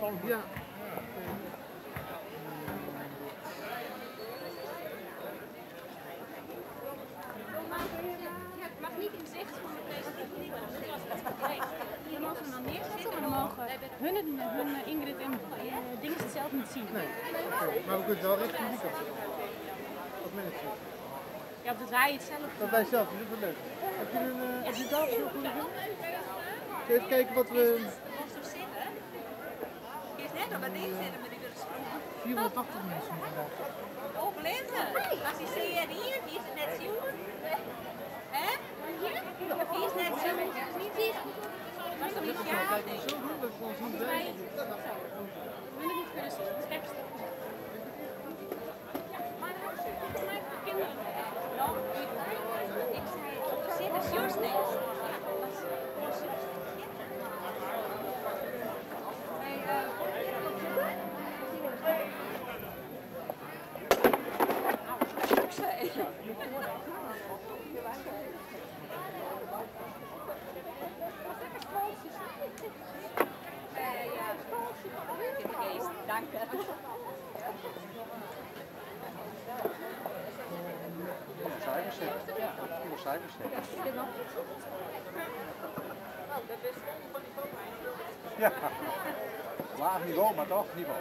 Ja. Ja, het mag niet in zicht van de presentatie. Dat was het probleem. Die mogen we dan neerzetten, maar dan mogen hun, het, hun Ingrid en dingen het zelf niet zien. Nee, oké. Maar we kunnen het wel richting die kant zetten. Dat manager. Ja, dat wij het zelf. Dat wij zelf, dat is wel leuk. Heb je een, heb je een tafeltje nog kunnen doen? Even kijken wat we... Je is net op het ding zitten met die willen sprongen. 480 mensen vandaag. Oh, blinde. Als die CR hier, die is net zo. Hè? Die is net zo. Maar is toch niet ja? Kijk, zo doen, dat we ons niet Wij weten. hun het niet kunnen zien. Dat is echt. Ja, maar volgens mij voor kinderen. Nou, ik zei, op de zitten, Sjors net. Ja, dat is Dank. Cijfers zetten. Ik wil cijfers zetten. Ja. Laag niveau, maar toch niveau.